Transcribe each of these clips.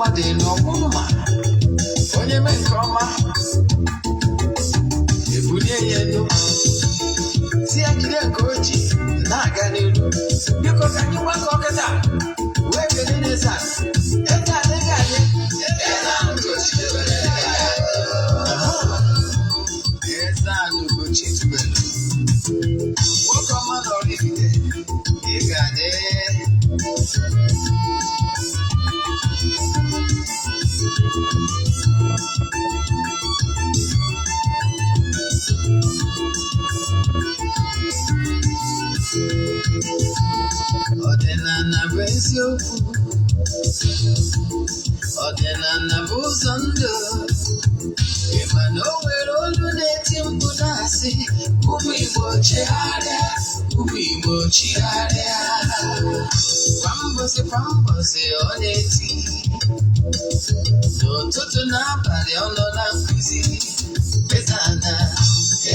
Mmadụ elu ọkwụnụ ma onye mee nke ọma, ebulie ya elu, si ya jide nke o ji na-aga n'elu. Biko, ka anyị gbakọ kịta wee kelee n'eze a. Eze adịghị adị. Eze ahụ gosiri Eze ahụ Ugochi tubelu, nwoke ọma na Oraifite, ị ga-adị. Ọdịnala bụ eziokwu, ọdịnala bụ ụzọ ndụ. Ị ma na o nwere olu na-eti mkpu na-asị, "Ụmụ Igbo, chegharịa, ụmụ Igbo, chigharịa." Kwa mbọsị kwa mbọsị ọ na-eti, n'ụtụtụ n'abalị ọ nọ na nkụzi. Eze ana,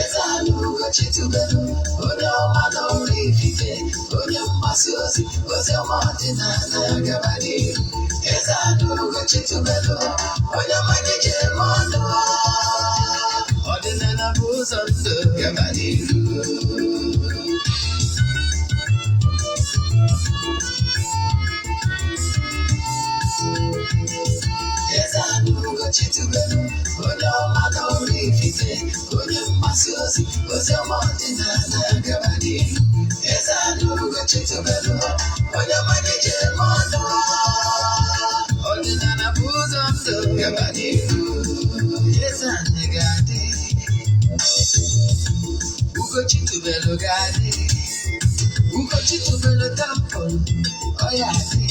Eze ana Ugochi tubelu, onye ọma na Oraifite, onye mgbasa ozi ozi ọma ọdịnala gaba n'ihu. Eze ana Ugochi tubelu, onye ọma ji eme ọnụ. Ọdịnala bụ ụzọ ndụ, gaba n'ihu. Eze ana Ugochi tubelu, onye ọma na Oraifite, onye mgbasa ozi ozi ọma ọdịnala gaba n'ihu. Eze ana Ugochi tubelu, onye ọma ji eme ọnụ. Ọdịnala bụ ụzọ ndụ, gaba n'ihu. Eze ana ga-adị, Ugochi tubelu ga-adị, Ugochi tubelu temple ọ ya dị,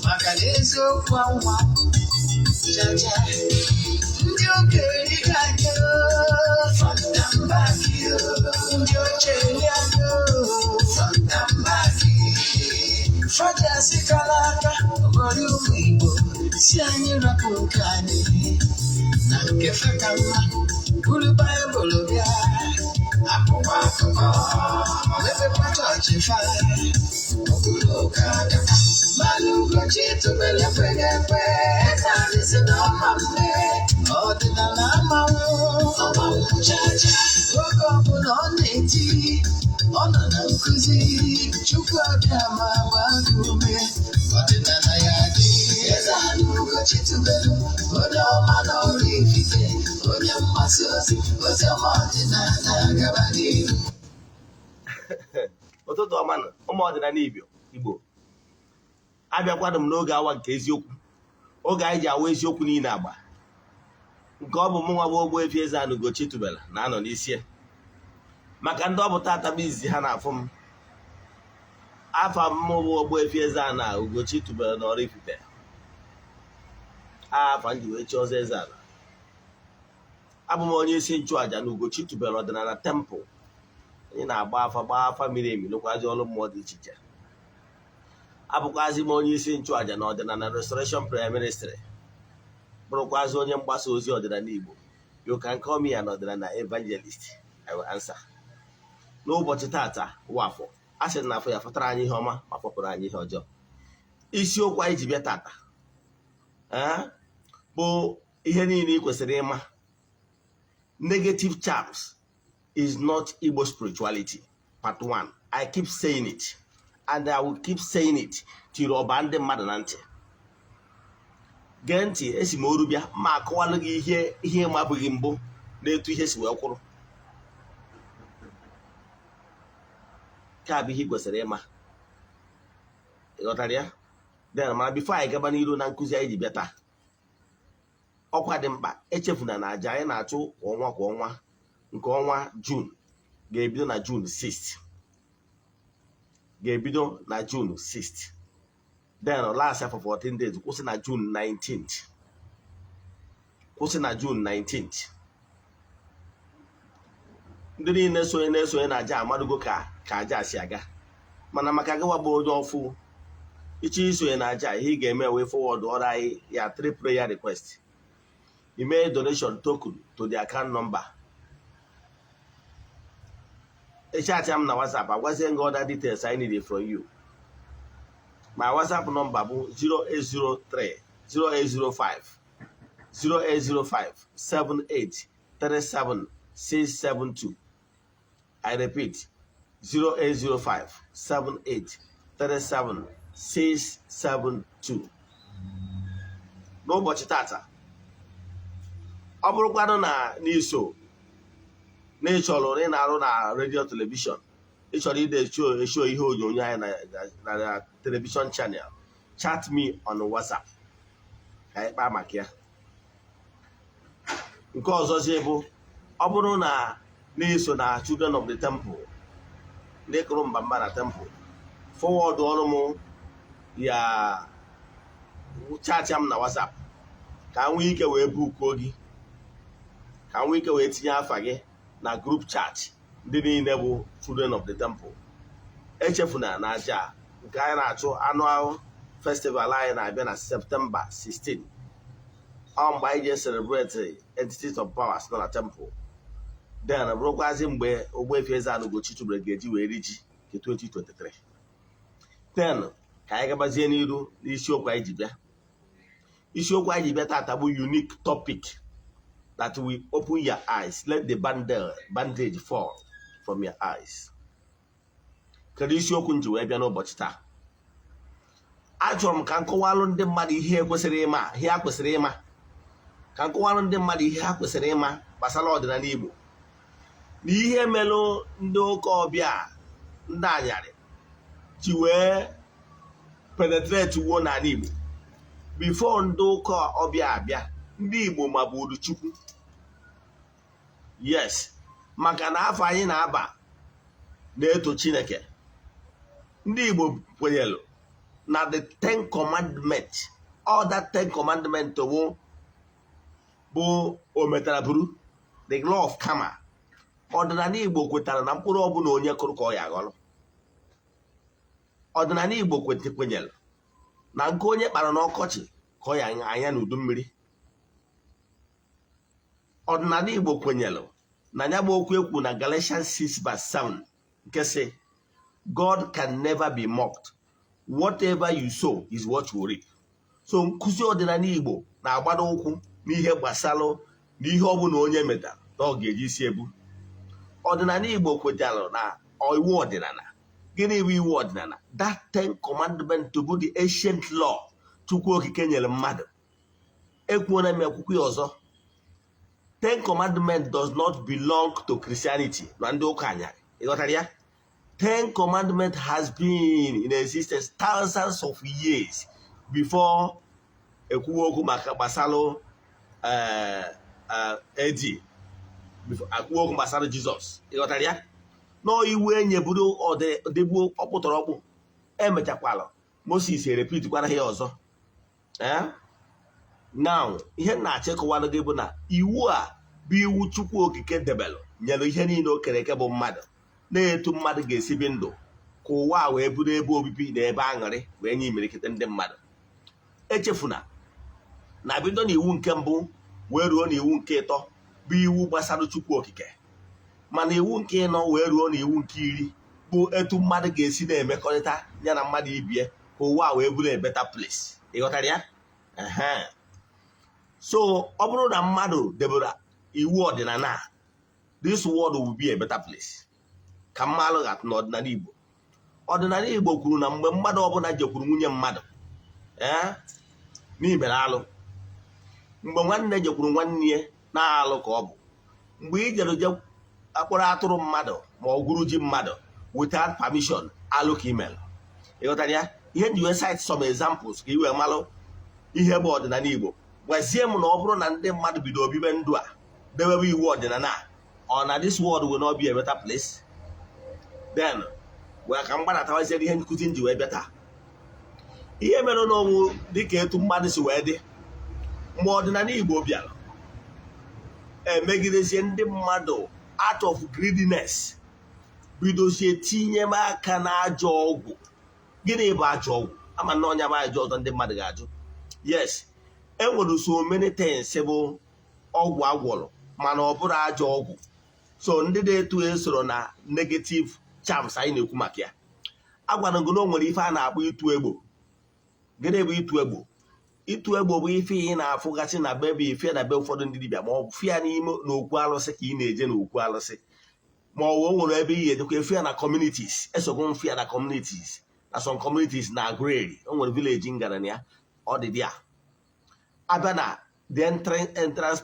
maka na eziokwu anwa chacha. Ndị okenye ga-adị front and back, ndị ochie ga-adị front and back. Faja kala aka ọgọrị ụmụ Igbo si anyị rapụ nke anyị na nke fe ka mma, buru Baịbụl bịa akwụkwọ akụkọ, mepekwa chọọchị fa okpuru ụka bịakwa. Mana Ugochi tubelu ekweghị ekwe. Eze anyị si na ọma mme, ọdịnala amanwụ ọmanwụ chacha. Oge ọbụla ọ na-eti, ọ nọ na nkụzi. Chukwu abịa ma gbaa gị ume, ọdịnala ya dị. Eze anyị Ugochi tubelu, onye ọma na Oraifite, onye mgbasa ozi ozi ọma ọdịnala gaba n'ihu. Ụtụtụ ọma na ụmụ ọdịnala Igbo. Abịakwanụ m n'oge awa nke eziokwu, oge anyị ji awa eziokwu niile agba, nke ọ bụ mụ nwa bụ Ogbuefi Eze-Ana Ugochi tubelu na-anọ n'isi ya. Maka ndị ọ bụ tata bụ izizi ha na-afụ m, afa m bụ Ogbuefi Eze-Ana Ugochi tubelu na Oraifite, afa m ji wee chi ọzọ Eze-Ana. Abụ m onye isi nchụaja na Ugochi tubelu ọdịnala temple. Anyị na-agba afa, gbaa afa miri emi, lụkwazi ọrụ mmụọ dị iche iche. Abụkwazi m onye isi nchụaja na ọdịnala Restoration Prayer Ministry, bụrụkwazi onye mgbasa ozi ọdịnala Igbo. You can call me an ọdịnala evangelist, I will answer. N'ụbọchị tata wụ afọ, a sị na afọ ya fọtara anyị ihe ọma ma fọpụrụ anyị ihe ọjọọ. Isiokwu anyị ji bịa tata bụ ihe niile ị kwesịrị ịma: negative charms is not Igbo spirituality, part 1. I keep saying it and I will keep saying it till ọba ndị mmadụ na ntị gee ntị. Esi m oru bịa ma akọwalụ gị ihe ihe mabụghị mbụ na-etu ihe si wee kwụrụ. Nke a bụ ihe ị kwesịrị ịma. Ị ghọtara ya? Then, mana before anyị gaba n'iru na nkụzi anyị ji bịa taa, ọkwa dị mkpa, echefuna na aja anyị na-achụ kwa ọnwa kwa ọnwa, nke ọnwa June ga-ebido na June 6, ga-ebido na June 6, then last for 14 days, kwụsị na June 19th, kwụsị na June 19th. Ndị niile sonye na-esonye na aja amadugo ka aja si aga. Mana maka gịwa bụ onye ọfụ ịchọ isonye na aja, ihe ị ga-eme wee forward ọrụ anyị ya three prayer request, ime donation token to the account number, echatị m na WhatsApp, agwazie gị other details I need from you. My WhatsApp number bụ 0803 0805 0805 78 37 672. I repeat, 0805 78 37 672. N'ụbọchị tata, ọ bụrụkwanụ na n'iso na ịchọrọ na ị na-arụ na redio, television, ị chọrọ ide esho ihe onyonyo anyị na television channel, chat me on WhatsApp ka anyị kpaa maka ya. Nke ọzọzi bụ, ọ bụrụ na n'iso na Children of the Temple, ndị kụrụ mba mba na temple, forward ọrụ m ya, chat m na WhatsApp ka m nwee ike wee bookuo gị, ka m nwee ike wee tinye afa gị na group chat ndị niile bụ Children of the Temple. Echefuna na aja nke anyị na-achụ, annual festival anyị na-abịa na September 16. Ọ mgbe anyị ji celebrate entities of powers nọ na temple, then bụrụkwazi mgbe Ogbuefi Eze-Ana Ugochi tubelu ga-eji wee ri ji nke 2023. Then ka anyị gabazie n'iru n'isiokwu anyị ji bịa. Isiokwu anyị ji bịa tata bụ unique topic that will open your eyes, let the bandage fall from your eyes. Kedu isiokwu m ji wee bịa n'ụbọchị taa? Achọrọ m ka m kọwalụ ndị mmadụ ihe kwesịrị ịma, ihe ha kwesịrị ịma, ka m kọwalụ ndị mmadụ ihe ha kwesịrị ịma gbasara ọdịnala Igbo na ihe melụ ndị ụka ọbịa, ndị anyarị ji wee penetrate wuo n'ala Igbo. Before ndị ụka ọbịa abịa, ndị Igbo maburu Chukwu. Yes, maka na afọ anyị na-aba na-eto Chineke. Ndị Igbo kwenyere na the Ten Commandment. All that Ten Commandment bụ o metara buru the law of karma. Ọdịnala Igbo kwetara na mkpụrụ ọbụla onye kụrụ ka ọ ya aghọrọ. Ọdịnala Igbo kwenyere na nke onye kpara n'ọkọchị ka ọ ya anya n'udu mmiri. Ọdịnala Igbo kwenyere na ya bụ okwu ekwu na Galatians 6 verse 7 nke sị, "God can never be mocked. Whatever you sow is what you reap." So nkụzi ọdịnala Igbo na-agbado ụkwụ n'ihe gbasara n'ihe ọbụla onye metara na ọ ga-eji isi ebu. Ọdịnala Igbo kwetara na iwu ọdịnala. Gịnị bụ iwu ọdịnala? That Ten Commandment bụ the ancient law Chukwu Okike nyere mmadụ. Ekwuona m ekwukwu ya ọzọ, Ten Commandment does not belong to Christianity na ndị ụka anyarị. Ịghọtara ya? Ten Commandment has been in existence thousands of years before ekwuwe okwu maka gbasalụ AD, akwuwe okwu gbasara Jizọs. Ịghọtara ya? Nọọ iwu enyeburu ọdịgbu ọkpụtọrọkpụ, emechakwala Moses erepitikwara ya ọzọ. Now, ihe m na-achọ ịkọwara gị bụ na iwu a bụ iwu Chukwu Okike debelụ nyere ihe niile o kere eke bụ mmadụ, na-etu mmadụ ga-esi bi ndụ ka ụwa a wee bụrụ ebe obibi na ebe aṅụrị wee nye imirikiti ndị mmadụ. Echefuna na bido n'iwu nke mbụ wee ruo n'iwu nke ịtọ bụ iwu gbasara Chukwu Okike, mana iwu nke ịnọ wee ruo n'iwu nke 10 bụ etu mmadụ ga-esi na-emekọrịta ya na mmadụ ibie ka ụwa a wee bụrụ a better place. Ịghọtara ya? Ehe. So ọ bụrụ na mmadụ debere iwu ọdịnala a, this world will be a better place. Ka mmalụ ga-atụ n'ọdịnala Igbo. Ọdịnala Igbo kwuru na mgbe mmadụ ọbụla jekwuru nwunye mmadụ, ee, n'imere alụ. Mgbe nwanne jekwuru nwanne ya, na-alụ ka ọ bụ. Mgbe ị jere je akpọrọ atụrụ mmadụ ma ọ gwuru ji mmadụ without permission, alụ ka imere. Ịghọtara ya? Ihe nji wee cite some examples ka i wee malụ ihe bụ ọdịnala Igbo. Gwazie m na ọ bụrụ na ndị mmadụ bido obibe ndụ a, debebe iwu ọdịnala a, ọ na this world will not be a better place? Then wee ka m gbadatawazie ihe nkụzi nji wee bịa taa. Ihe mere n'ọnwụ dịka etu mmadụ si wee dị mgbe ọdịnala Igbo bịara, emegidezie ndị mmadụ out of greediness, bidozie tinye m aka n'ajọ ọgwụ. Gịnị bụ ajọ ọgwụ? Ama na ọnya bụ ajọ ọzọ ndị mmadụ ga-ajụ. Yes, enwere so many things bụ ọgwụ agwọrọ, mana ọ bụrụ ajọ ọgwụ. So ndị na-etu esoro na negative charms anyị na-ekwu maka ya, agwara gị na o nwere ife a na-akpọ ịtụ egbo. Gịnị bụ ịtụ egbo? Ịtụ egbo bụ ife ị na-afụgasị na be, bụ ife na be ụfọdụ ndị dibịa, ma ọ bụ fịa n'ime n'okwu alụsị, ka ị na-eje n'okwu alụsị, ma ọ bụ o nwere ebe ị ga-ejekwa efe ya na communities. Esogbo m fịa na communities, na some communities na Aguleri. O nwere village ngara na ya, ọ dị dị a abịa na the entrance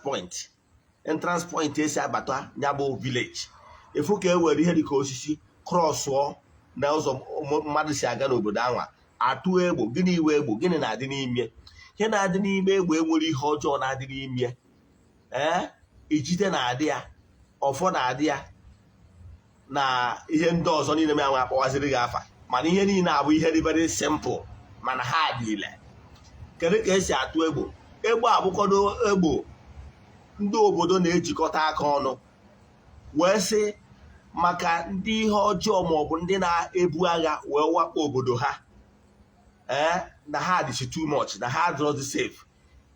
point esi abata ya bụ village, efu ka e were ihe dịka osisi crossụọ na ụzọ mmadụ si aga n'obodo anwa, atụ egbo. Gịnị iwe egbo? Gịnị na-adị n'ime? Ihe na-adị n'ime egbo, enwere ihe ọjọọ na-adị n'ime. Ee, ijite na-adị ya, ọfọ na-adị ya, na ihe ndị ọzọ niile m anwa akpọwaziri gị afa. Mana ihe niile abụ ihe dị very simple, mana ha dị ile. Kedu ka esi atụ egbo? Egbo abụkwado egbo ndị obodo na-ejikọta aka ọnụ wee sị maka ndị ihe ọjọọ maọbụ ndị na-ebu agha wee wakpo obodo ha, ee, na ha dịchi too much, na ha adịrọzi safe.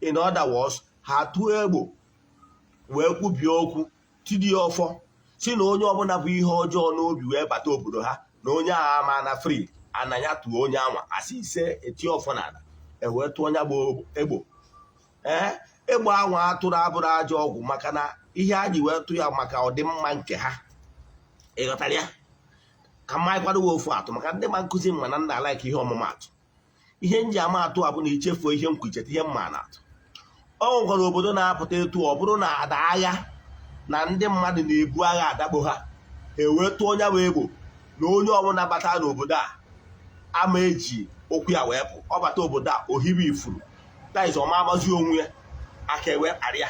In other words, ha tụọ egbo wee kwubie okwu, tidie ọfọ, si na onye ọbụla bụ ihe ọjọọ n'obi wee bata obodo ha, na onye agha ama na free ana ya tụọ onye anwa asị ise, etie ọfọ n'ala, ewee tụọ onye bụ egbo. Ee, egbe anwa atụrụ abụrụ ajọ ọgwụ, maka na ihe a ji wee tụ ya maka ọdịmma nke ha. Ịghọtara ya? Ka mma kwadowe ofu atụ maka ndị ma nkụzi mma na nna like ihe ọmụmatụ. Ihe nji ama atụ a bụ na ichefuo ihe m kwucheta ihe mma na atụ. O nwekwara obodo na-apụta etu ọ bụrụ na ada agha na ndị mmadụ na-ebu agha adakpo ha, ewee tụọ onye bụ egbo na onye ọbụla bata n'obodo a ama eji okwu ya wee pụ. Ọ bata obodo a, ohiwe ifuru that is, ọma amazi onwe ya aka, ewee kparịa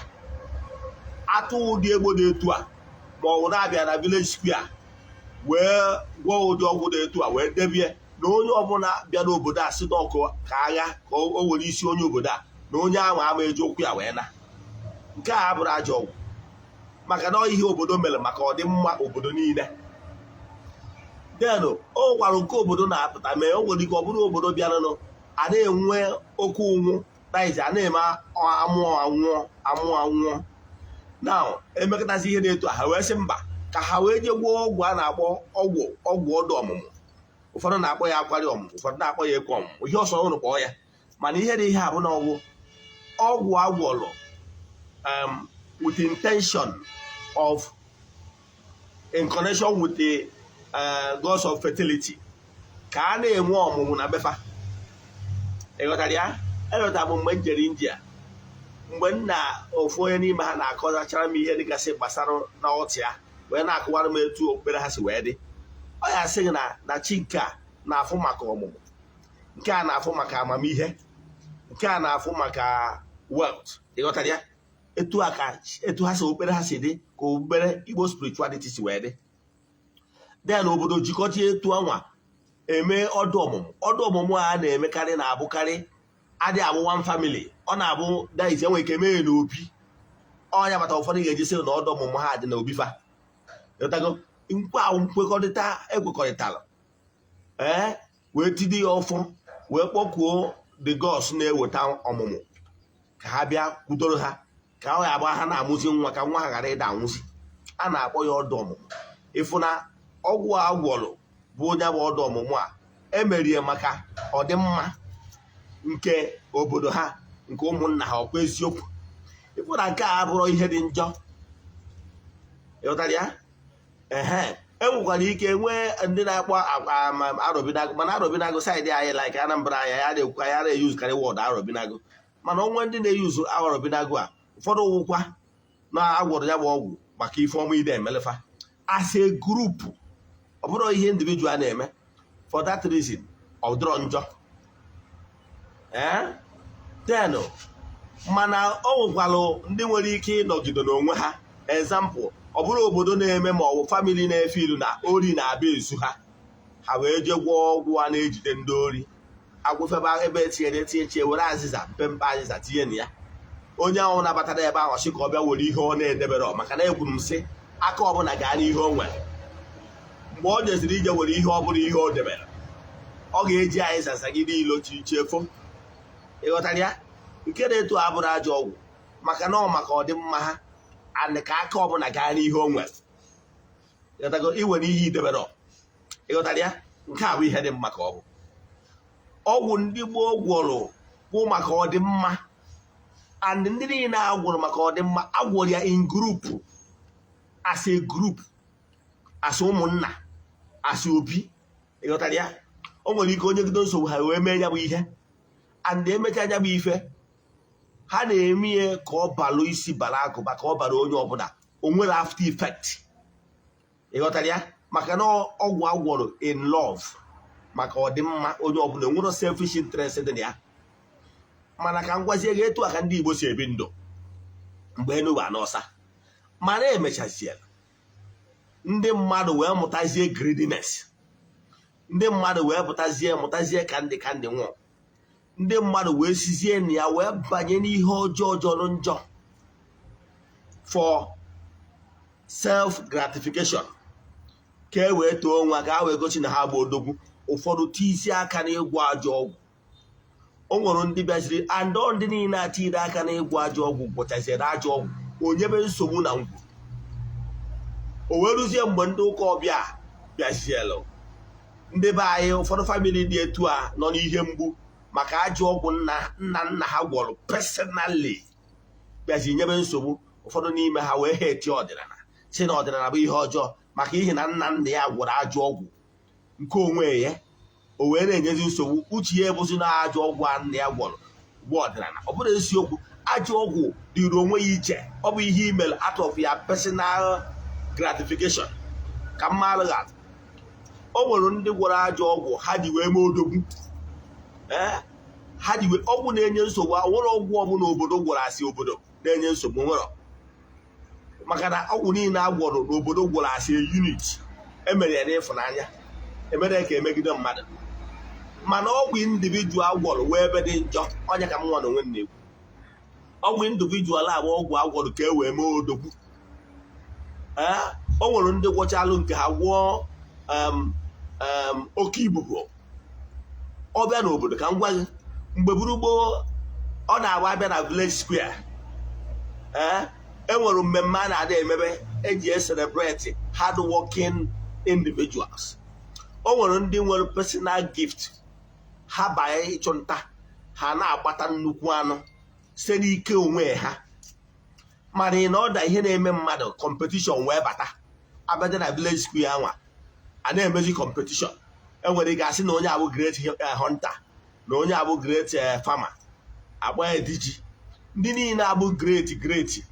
atụ ụdị egbo dị etu a, ma ọ bụ na-abịa na village square wee gwọọ ụdị ọgwụ dị etu a, wee debie na onye ọbụla bịa n'obodo a si n'ọkụ ka agha ka o were isi onye obodo a, na onye ahụ ama eji okwu ya wee na. Nke a abụrụ ajọ ọgwụ, maka na ọ ihe obodo mere maka ọdịmma obodo niile. Denụ o nwekwara nke obodo na-apụta mee. O nwere ike ọ bụrụ obodo bịaranụ a na-enwe oke ụnwụ, that a na-eme amụọ anwụọ amụọ anwụọ na emekọtasị ihe na-etu a, ha wee sị mba, ka ha wee jee gwọọ ọgwụ a na-akpọ ọgwụ ọdụ ọmụmụ. Ụfọdụ na-akpọ ya akwari ọmụmụ, ụfọdụ na-akpọ ya ekwe ọmụmụ, ihe ọsọ ụnụ kpọọ ya. Mana ihe dị ihe a bụ na ọgwụ agwọrọ with intention of in connection with the gods of fertility, ka a na-enwe ọmụmụ na befa. Ịghọtara ya? Eghọtara m mgbe m jere India, mgbe m na ofu onye n'ime ha na-akọzachara m ihe dịgasị gbasara na ọtị ya, wee na-akụwara m etu okpukpere ha si wee dị. Ọ ya sị gị na chi nke a na-afụ maka ọmụmụ, nke a na-afụ maka amamihe, nke a na-afụ maka wealth. Ịghọtara ya? Etu a ka etu ha si okpukpere ha si dị, ka okpukpere Igbo spirituality si wee dị. Then obodo jikọta etu anwa eme ọdụ ọmụmụ. Ọdụ ọmụmụ a na-emekarị na-abụkarị adị abụ one family, ọ na-abụ daiz enwere ike mee n'obi ọnya bata. Ụfọdụ ga-eji sị na ọdụ ọmụmụ ha dị n'obi fa. Ịghọtago? Nkwe ahụ nkwekọrịta ekwekọrịtara, ee, wee tide ya ọfọ, wee kpọkuo the gods na-eweta ọmụmụ ka ha bịa kwudoro ha, ka ọ ga-agba ha na-amụzi nwa, ka nwa ha ghara ịda anwụzi. A na-akpọ ya ọdụ ọmụmụ. Ịfụ na ọgwụ a gwọrọ bụ onye bụ ọdụ ọmụmụ a emerie maka ọdịmma nke obodo ha, nke ụmụnna ha. Ọkwa eziokwu? Ịfụ na nke a abụrụ ihe dị njọ. Ịghọtara ya? Ehe, e nwekwara ike nwee ndị na-akpọ arọbinagụ, mana arọbinagụ side anyị, like Anambra anyị, ya na-ekwu ya na-eyuzukarị word arọbinagụ. Mana onwe ndị na-eyuzu arọbinagụ a, ụfọdụ wụkwa na-agwọrọ ya bụ ọgwụ maka ife ọma ide emelefa as a group, ọ bụrụ ihe individual na-eme. For that reason, ọ dịrọ njọ. Ee, then mana o nwekwalụ ndị nwere ike ịnọgide n'onwe ha. Example, ọ bụrụ obodo na-eme ma ọ bụ family na-efe ilu na ori na-abịa ezu ha, ha wee jee gwọọ ọgwụ a na-ejide ndị ori, agwụfebe ebe etinyere etinye, were azịza, mpempe azịza tinye na ya. Onye ahụ nabatara ebe ahụ sị ka ọ bịa were ihe ọ na-edebere, maka na ekwuru m sị aka ọbụla gaa n'ihe o nwere. Mgbe ọ jeziri ije were ihe ọ bụla ihe o debere, ọ ga-eji azịza zagide ilo chi chefo. Ịghọtara ya? Nke na-eto abụrụ ajọ ọgwụ, maka na ọ maka ọdịmma ha and ka aka ọbụla gaa n'ihe o nwere. Ịghọtago? Iwere ihe idebere. Ịghọtara ya? Nke a bụ ihe dị mma ka ọ bụ. Ọgwụ ndị gboo gwọrọ bụ maka ọdịmma, and ndị niile a gwọrọ maka ọdịmma, agwọrọ ya in group, as a group, as ụmụnna, as obi. Ịghọtara ya? O nwere ike onye gido nsogbu, ha wee mee ya bụ ihe, and emecha ya bụ ife, ha na-eme ihe ka ọ balụ isi bara akụba, ka ọ bara onye ọbụla. O nwere after effect. Ịghọtara ya? Maka na ọgwụ agwọrọ in love, maka ọdịmma onye ọbụla, enwero selfish interest dị na ya. Mana ka m gwazie gị, etu a ka ndị Igbo si ebi ndụ mgbe Enugu anọsa. Mana emechaziela, ndị mmadụ wee mụtazie greediness, ndị mmadụ wee pụtazie, mụtazie ka ndị nwụọ, ndị mmadụ wee sizie na ya wee banye n'ihe ọjọọ jọrọ njọ for self gratification, ka e wee too nwa, ka a wee gosi na ha bụ odogwu. Ụfọdụ tiisi aka n'ịgwọ ajọ ọgwụ. O nwere ndị bịaziri andọ, ndị niile atiri aka n'ịgwọ ajọ ọgwụ, gwọchaziere ajọ ọgwụ, onyebe nsogbu na ngwu. O wee ruzie mgbe ndị ụka ọbịa bịazielu ndị be anyị. Ụfọdụ family dị etu a nọ n'ihe mgbu maka ajọ ọgwụ nna nna nna ha gwọrọ personally bịazi nyebe nsogbu. Ụfọdụ n'ime ha wee ha eti ọdịnala, si na ọdịnala bụ ihe ọjọọ, maka ihi na nna nna ya gwọrọ ajọ ọgwụ nke onwe ya. O wee na-enyezi nsogbu. Uche ya ebuzi na ajọ ọgwụ a nna ya gwọrọ bụ ọdịnala. Ọ bụrụ eziokwu, ajọ ọgwụ dịrị onwe ya iche. Ọ bụ ihe email out of ya personal gratification. Ka mmalụ atụ, o nwere ndị gwọrọ ajọ ọgwụ ha ji wee mee odogwu. Ee, ha ji wee ọgwụ na-enye nsogbu. Nwere ọgwụ ọbụla obodo gwọrọ asị obodo na-enye nsogbu nwere, maka na ọgwụ niile a gwọrọ n'obodo gwọrọ asị unit, emere ya n'ịfụnanya, emere ka emegide mmadụ. Mana ọgwụ individual gwọrọ wee ebe dị njọ. Onye ka m nwa na onwe m na-ekwu, ọgwụ individual abụ ọgwụ agwọrọ ka e wee mee odogwu. Ee, o nwere ndị gwọchalụ nke ha, gwọọ oke ibubo, ọ bịa n'obodo. Ka m gwa gị, mgbe buru gboo, ọ na-agba abịa na village square. Ee, enwere mmemme a na-adị emebe eji celebrate hard working individuals. O nwere ndị nwere personal gift, ha banye ịchụ nta, ha na-agbata nnukwu anụ site n'ike onwe ha. Mana ị na ọda ihe na-eme mmadụ, competition wee bata. Abịa na village square anwa, a na-emezi competition. Enwere ike asị na onye abụ great hunter, na onye abụ great farmer, akpọ ya diji. Ndị niile abụ great great.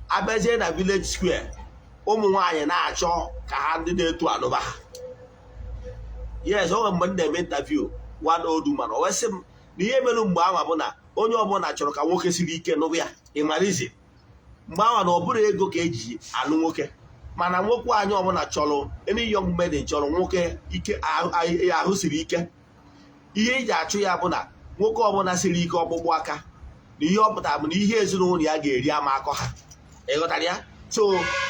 Abịazie na village square, ụmụ nwaanyị na-achọ ka ha ndị na-eto anụba ha. Yes, o nwere mgbe m na-eme interview one old man, o wee sị m na ihe mere mgbe ahụ bụ na onye ọbụla chọrọ ka nwoke siri ike nụbụ ya. Ịmarizi mgbe ahụ na ọ bụrụ ego ka eji alụ nwoke, mana nwoke anyị ọbụla chọrọ, any young maiden chọrọ nwoke ike ahụ siri ike. Ihe eji achụ ya bụ na nwoke ọbụla siri ike ọkpụkpụ aka, na ihe ọ pụtara bụ na ihe ezinụlọ ya ga-eri ama akọ ha. Ịghọtara ya? So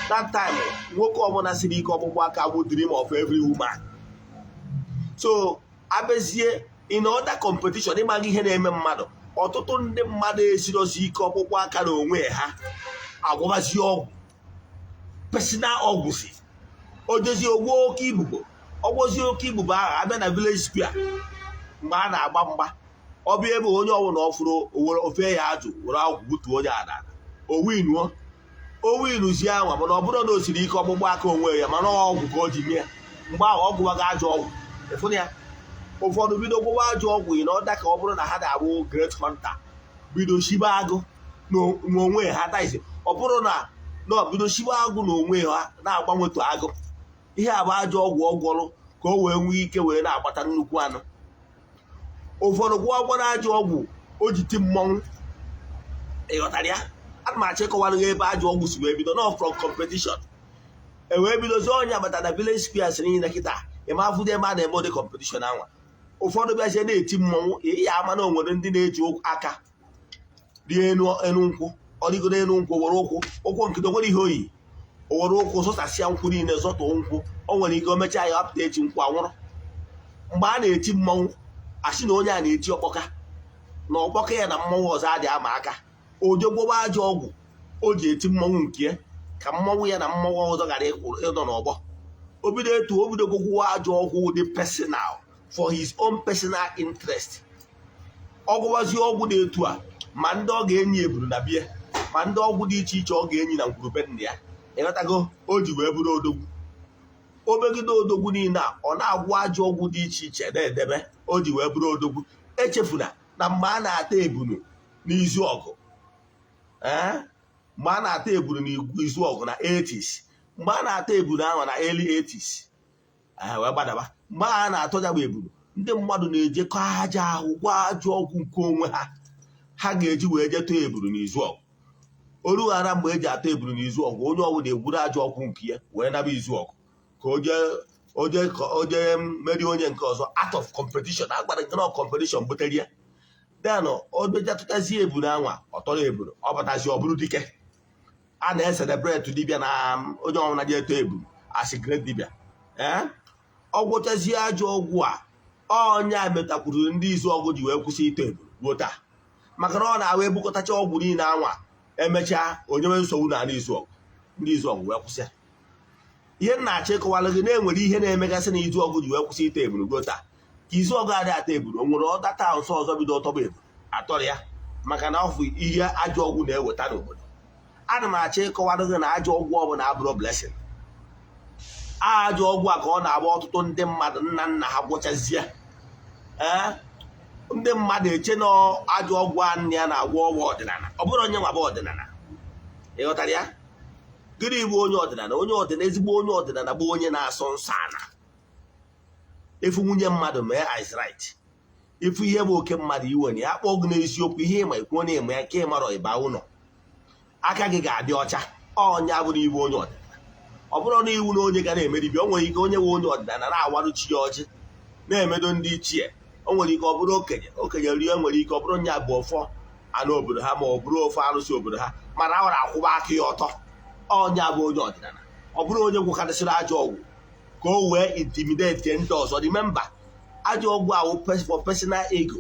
that time, nwoke ọbụla siri ike ọkpụkpụ aka bụ dream of every woman. So abezie in other competition, ịmaghị ihe na-eme mmadụ. Ọtụtụ ndị mmadụ esirozi ike ọkpụkpụ aka na onwe ha, agwọbazi ọgwụ personal ọgwụ, si o jezie ogwo oke ibubo, ọgwọzie oke ibubo ahụ, abịa na village square mgbe a na-agba mgba, ọ bịa ebe onye ọbụla ọ fụrụ owere ofe ya ajụ, were ọgwụ butuo onye ada, o winuo, o winuzie anwa. Mana ọ bụrụ na o siri ike ọkpụkpụ aka onwe ya, mana ọgwụ ka o ji mee mgbe ahụ, ọ gwụwago ajọ ọgwụ. Ịfụna ya, ụfọdụ bido gwụwa ajọ ọgwụ yi na ọda, ka ọ bụrụ na ha na-abụ great hunter, bido shibe agụ n'onwe ha taisi. Ọ bụrụ na na bido shibe agụ n'onwe ha, na-agbanwetu agụ, ihe a bụ ajọ ọgwụ ọ gwọrọ ka o wee nwee ike wee na-agbata nnukwu anụ. Ụfọdụ gwụọ gwara ajọ ọgwụ o ji ti mmọnwụ. Ịghọtara ya? Ana m achọ ịkọwara gị ebe ajọ ọgwụ si wee bido. No, from competition e wee bidozi. Onye agbata na village squares niile kịta, ịma afụdo ebe a na-eme ụdị competition anwa. Ụfọdụ bịazie na-eti mmọnwụ, ya ama na o nwere ndị na-eji aka rie enu enu nkwụ. Ọ rigoro enu nkwụ, were ụkwụ, ụkwụ nkịta nwere ihe oyi, o were ụkwụ zụtasịa nkwụ niile, zọtụ nkwụ. O nwere ike o mechaa ya, ọpụta echi, nkwụ anwụrụ. Mgbe a na-eti mmọnwụ, asị na onye a na-eti ọkpọka, na ọkpọka ya na mmọnwụ ọzọ adị ama aka. Oje gwọba ajọ ọgwụ o ji eti mmọnwụ nke ya, ka mmọnwụ ya na mmọnwụ ọzọ ghara ịnọ n'ọgbọ. O bido etu o bido gwụgwọ ajọ ọgwụ dị personal for for his own personal interest. Ọgwụwazie ọgwụ dị etu a, ma ndị ọ ga-enyi eburu na bie, ma ndị ọgwụ dị iche iche ọ ga-enyi na ngwurube nna ya, ịghọtago? O ji wee bụrụ odogwu. O megide odogwu niile a, ọ na-agwụ ajọ ọgwụ dị iche iche na-edebe, o ji wee bụrụ odogwu. Echefuna na mgbe a na-ata ebunu n'izu ọgụ, ee, mgbe a na-ata ebunu n'izu ọgụ na 80s, mgbe a na-ata ebunu ahụ na early 80s, ee, wee gbadaba, mgbe a na-atọ ya bụ ebunu, ndị mmadụ na-ejekọ aja ahụ gwa ajọ ọgwụ nke onwe ha ha ga-eji wee jee tọọ ebunu n'izu ọgụ. Orughara mgbe eji atọ ebunu n'izu ọgụ, onye ọbụla egwuru ajọ ọgwụ nke ya wee naba izu ọgụ ka o jee merie onye nke ọzọ out of competition. A gwara nke na competition butere ya. Then o beja tụtazie ebunu anwa, ọ tọrọ ebunu, ọ batazi, ọ bụrụ dike a na-ecelebrate dibịa na onye ọbụla ji eto ebunu as great dibịa. Ee, ọ gwụchazie ajọ ọgwụ a, onye a metakwuru ndị izu ọgụ ji wee kwụsị ito ebunu ruo taa, maka na ọ na-ahụ ebukọtacha ọgwụ niile anwa, emechaa onyewe nsogbu n'ala izu ọgụ, ndị izu ọgụ wee kwụsị ya. Ihe m na-achọ ịkọwalụ gị na-enwere ihe na-emegasị na izu ọgụ ji wee kwụsị ito ebunu ruo taa, ka izu ọgụ adịghị ata ebunu. O nwere ọda taa nso ọzọ bido ọtọba ebunu atọrọ ya, maka na ọ bụ ihe ajọ ọgwụ na-eweta n'obodo. Ana m achọ ịkọwalụ gị na ajọ ọgwụ ọbụla abụrụ blessing. Ajọ ọgwụ a ka ọ na-agba ọtụtụ ndị mmadụ, nna nna ha gwọchazie, ee, ndị mmadụ eche na ajọ ọgwụ a nne ya na-agwọ ọgwụ ọdịnala. Ọ bụrụ onye nwaba ọdịnala, ị ghọtara ya? Gịnị bụ onye ọdịnala? Onye ọdịnala, ezigbo onye ọdịnala bụ onye na-asọ nsọ ana. Efu nwunye mmadụ mee is right, ifu ihe bụ oke mmadụ iwe na ya kpọọ gị n'eziokwu, ihe ịma ikwuo na ịma ya, nke ịmarọ ịba ụlọ, aka gị ga-adị ọcha. Ọnya bụrụ iwu onye ọdịnala. Ọ bụrụ na iwu na onye ga na-emeribi, o nwere ike onye nwe onye ọdịnala na-awarụ chi ya ọjị, na-emedo ndị ichie. O nwere ike ọ bụrụ okenye, okenye rie, nwere ike ọ bụrụ nya bụ ọfọ anụ obodo ha, ma ọ bụrụ ofe arụsị obodo ha, mana ọ na-akwụba aka ya ọtọ. Ọnya bụ onye ọdịnala. Ọ bụrụ onye gwụkarịsịrị ajọ ọgwụ ka o wee intimidate ndị ọzọ. Remember, ajọ ọgwụ ahụ for personal ego,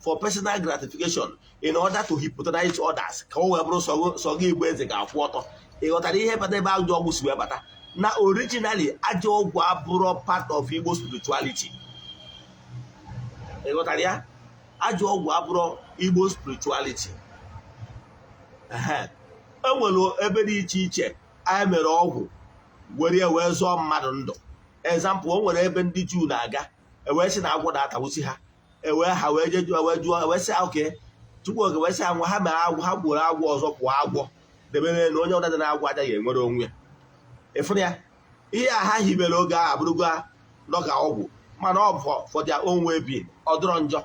for personal gratification, in order to hypnotize others, ka o wee bụrụ sọ gị igbo eze ga-akwụ ọtọ. Ị ghọtara ihe bata ebe ajọ ọgwụ si wee bata? Na originally, ajọ ọgwụ abụrụ part of Igbo spirituality. Ị ghọtara ya? Ajọ ọgwụ abụrụ Igbo spirituality. E nwere ebe dị iche iche anyị mere ọgwụ were ya wee zọọ mmadụ ndụ. Example, o nwere ebe ndị Juu na-aga, ewee sị na agwọ na-atagbusi ha, ewee ha wee jee jụọ, wee jụọ, wee sị oke Chukwu oge, wee sị agwọ ha mere agwọ, ha gburu agwọ ọzọ, pụọ agwọ debere na onye ọbụla dị na-agwọ aja ya enwere onwe ya. Ịfụrụ ya? Ihe a ha hibere oge ahụ abụrụgo dọka ọgwụ, mana ọ bụ for their own well-being. Ọ dịrọ njọ.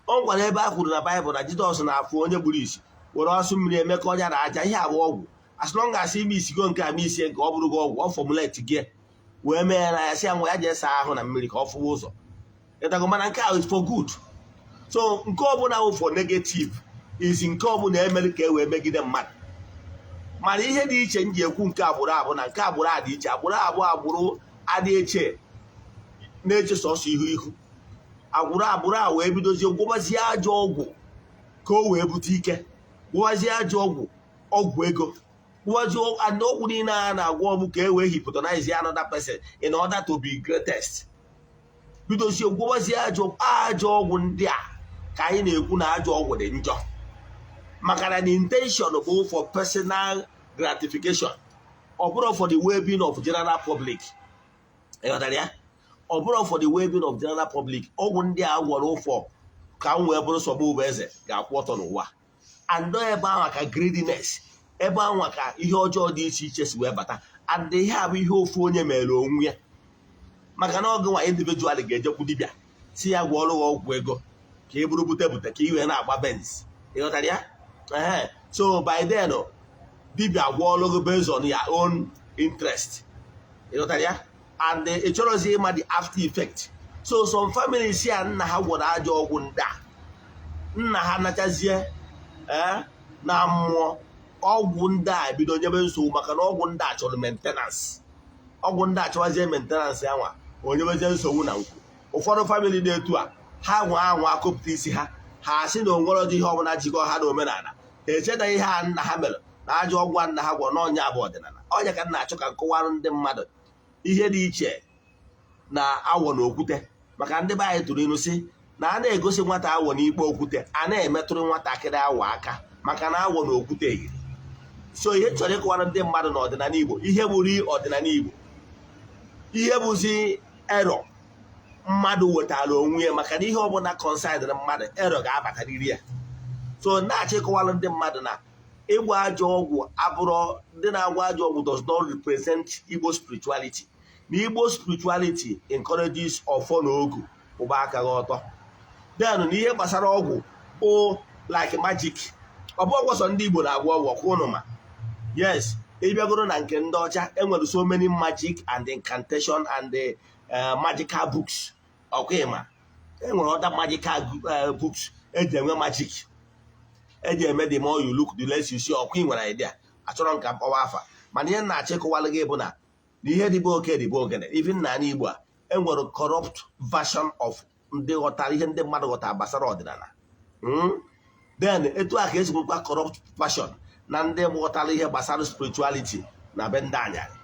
O nwere ebe a kwuru na Baịbụl na Jizọs na-afụ onye gburu isi were ọsụ mmiri eme ka ọnya na aja. Ihe abụ ọgwụ. As long as ime isigo nke a ma isie nke ọ bụrụgo ọgwụ, ọ formulate gị wee mee ya na ya, sị ya nwa ya jee saa ahụ na mmiri ka ọ fụwa ụzọ ịtago. Mana nke ahụ is for good. So nke ọbụla wụ for negative is nke ọbụla emere ka e wee megide mmadụ. Mana ihe dị iche m ji ekwu nke agbụrụ abụ na nke agbụrụ a dị iche, agbụrụ abụọ, agbụrụ adị eche na-eche sọsọ ihu ihu, agbụrụ agbụrụ a wee bidozie gwụbazie ajọ ọgwụ ka o wee bute ike, gwụbazie ajọ ọgwụ, ọgwụ ego, gwụbazie and ọgwụ niile a na-agwọ ọgwụ ka e wee hypnotize another person in order to be greatest. Bidozie gwụbazie ajọ ọgwụ ndị a ka anyị na-ekwu na ajọ ọgwụ dị njọ, maka na the intention bụ for personal gratification, ọ bụrụ for the well-being of general public. Ịghọtara ya? Ọ bụrụ for the well-being of general public. Ọgwụ ndị a gwọrọ ụfọ ka m wee bụrụ sọgbu bụ eze ga-akwụ ọtọ n'ụwa. And ebe ahụ ka greediness, ebe ahụ ka ihe ọjọọ dị iche iche si wee bata. And ihe a bụ ihe ofu onye mere onwe ya, maka na ọgụ nwa individual ga-ejekwu dibịa si ya gwọọrọ gị ọgwụ ego ka ị bụrụ bute bute, ka ị wee na-agba Benz. Ịghọtara ya? Ehe. So by then, dibịa gwọọlụ gị based on your own interest. Ịghọtara ya? And ị chọrọzi ịma the after effect. So some families ya nna ha gwọrọ ajọ ọgwụ ndị a, nna ha nachazie, ee, na mmụọ, ọgwụ ndị a ebido nyebe nsogbu, maka na ọgwụ ndị a chọrọ maintenance. Ọgwụ ndị a chọwazie maintenance ya nwa onyebezie nsogbu na nkwu. Ụfọdụ family na-etu a, ha nwa anwa akụpụta isi ha, ha asị na onwere dị ihe ọbụla jikọ ha na omenala. Ha eche na ihe a nna ha mere na ajọ ọgwụ a nna ha gwọrọ n'ọnya bụ ọdịnala. Ọnya ka m na-achọ ka nkọwarụ ndị mmadụ ihe dị iche. Na awọ na okwute, maka ndị be anyị tụrụ ilu si na a na-egosi nwata awọ n'ikpe okwute, a na-emetụrụ nwatakịrị awọ aka, maka na awọ na okwute yiri. So ihe m chọrọ ịkọwara ndị mmadụ n'ọdịnala Igbo, ihe bụrụ ọdịnala Igbo, ihe bụzi erọ mmadụ wetara onwe ya, maka na ihe ọbụla concernịrị mmadụ, erọ ga-abatariri ya. So na-achọ ịkọwara ndị mmadụ na ịgba ajọ ọgwụ abụrọ, ndị na-agwa ajọ ọgwụ does not represent Igbo spirituality. Na Igbo spirituality encourages ọfọ na ogu, ụba aka gị ọtọ. Then na ihe gbasara ọgwụ bụ like magic. Ọ bụ ọgwụ sọ ndị Igbo na-agwọ ọgwụ, ọkwa ụnụ ma? Yes, ịbịagoro na nke ndị ọcha, enwere so many magic and incantation and magical books. Ọkwa ịma enwere other magical books eji enwe magic, eji eme the more you look, the less you see. Ọkwa ị nwere idea? Achọrọ m ka mkpọwa afa, mana ihe na-achọ ịkọwalụ gị bụ na ihe dịbe oke dịbe ogene. Even n'ala Igbo a, enwere corrupt version of ndị ghọtara ihe ndị mmadụ ghọtara gbasara ọdịnala. Then etu a ka esi nwekwa corrupt version na ndị ghọtara ihe gbasara spirituality na be ndị anyarị.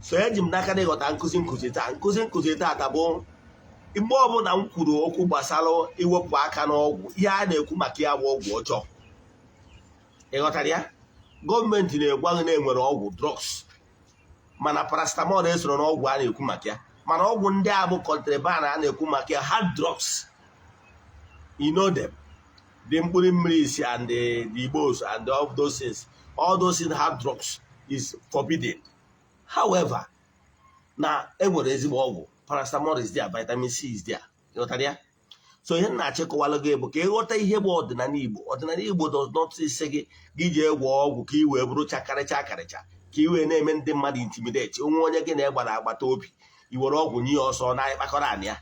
So eji m n'aka na ịghọta nkụzi taa. Nkụzi taata bụ, mgbe ọbụla m kwuru okwu gbasara iwepụ aka n'ọgwụ, ihe a na-ekwu maka ya bụ ọgwụ ọjọọ. Ị ghọtara ya? Gọọmenti na-egwa gị na enwere ọgwụ drugs, mana paracetamol esoro n'ọgwụ a na-ekwu maka ya. Mana ọgwụ ndị a bụ contraband a na-ekwu maka ya, hard drugs, you know them, the mkpụrụ mmiri isi and the Igbos and all those things, all those things, hard drugs is forbidden. However, na enwere ezigbo ọgwụ. Paracetamol is there, vitamin C is there. Ịghọtara ya? So ihe m na-achịkọwalụ gị bụ ka ịghọta ihe bụ ọdịnala Igbo. Ọdịnala Igbo does not say gị jee gwọọ ọgwụ ka ị wee bụrụ chakarịcha akarịcha, ka ị wee na-eme ndị mmadụ intimidate. Onwe onye gị na-egbara agbata obi, i were ọgwụ nye ya ọsọ na ịkpakọrọ anị ya,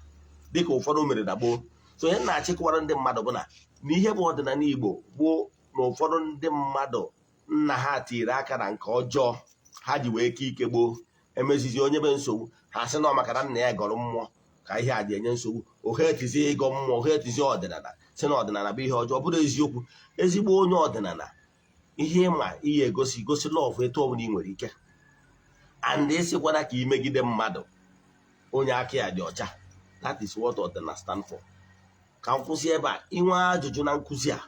dịka ụfọdụ mere na gboo. So ihe m na-achịkọwara ndị mmadụ bụ na ihe bụ ọdịnala Igbo bụ na ụfọdụ ndị mmadụ nna ha tiri aka na nke ọjọọ ha ji wee kee ike gboo, emezizi onye be nsogbu, ha sị na ọ maka na nna ya gọrọ mmụọ ka ihe a ji enye nsogbu. Ohe etizi ịgọ mmụọ, ohe etizi ọdịnala, si na ọdịnala bụ ihe ọjọọ. Ọ bụrụ eziokwu, ezigbo onye ọdịnala, ihe ịma ihe egosi gosi love etu ọbụla ị nwere ike, and ịsịkwana ka imegide mmadụ onye aka ya dị ọcha. That is what ọdịnala stand for. Ka m kwụsị ebe a. Inwe ajụjụ na nkụzi a,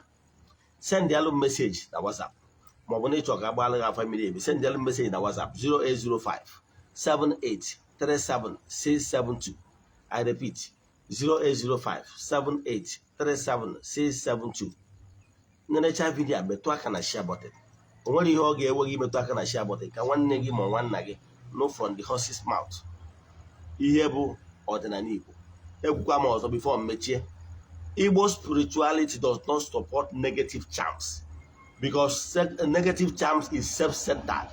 sendịalụ m message na WhatsApp, maọbụ na ịchọ ka agbalụ gị afa miri emi, sendịalụ m message na WhatsApp 0805 7837 672. I repeat, 0805 7837 672. Nerecha video a, metụ aka na share button. O nwere ihe ọ ga-ewe gị metụ aka na share button ka nwanne gị ma nwanna gị nụ from the horse's mouth ihe bụ ọdịnala Igbo. Ekwukwa m ọzọ before m mechie, Igbo spirituality does not support negative charms, because negative charms is self-centered.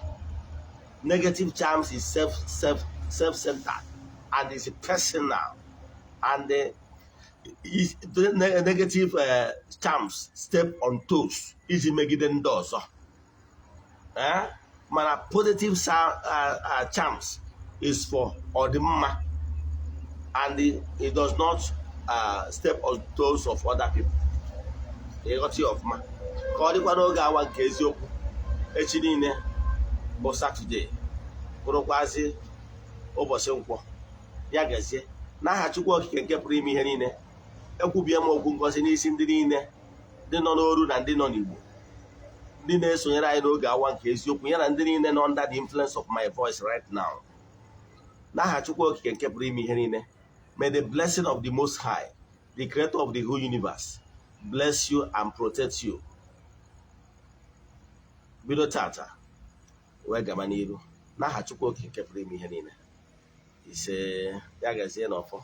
Negative charms is self-centered and is personal, and the negative charms step on toes iji megide ndị ọzọ. Eh? Mana positive charms is for ọdịmma and it does not step on toes of other people. Ịghọta ya ọfụma? Ka ọ dịkwa n'oge awa nke eziokwu. Echi niile bụ Saturday, bụrụkwazi ụbọchị Nkwọ. Ya gazie. N'aha Chukwu Okike nke pụrụ ime ihe niile, ekwubie m okwu ngozi n'isi ndị niile ndị nọ n'oru na ndị nọ n'Igbo, ndị na-esonyere anyị n'oge awa nke eziokwu, ya na ndị niile nọ under the influence of my voice right now. N'aha Chukwu Okike nke pụrụ ime ihe niile, may the blessing of the Most High, the Creator of the whole universe, bless you and protect you, bido tata wee gaba n'iru. N'aha Chukwu Okike nke pụrụ ime ihe niile, ise. Ya gazie n'ọfọ.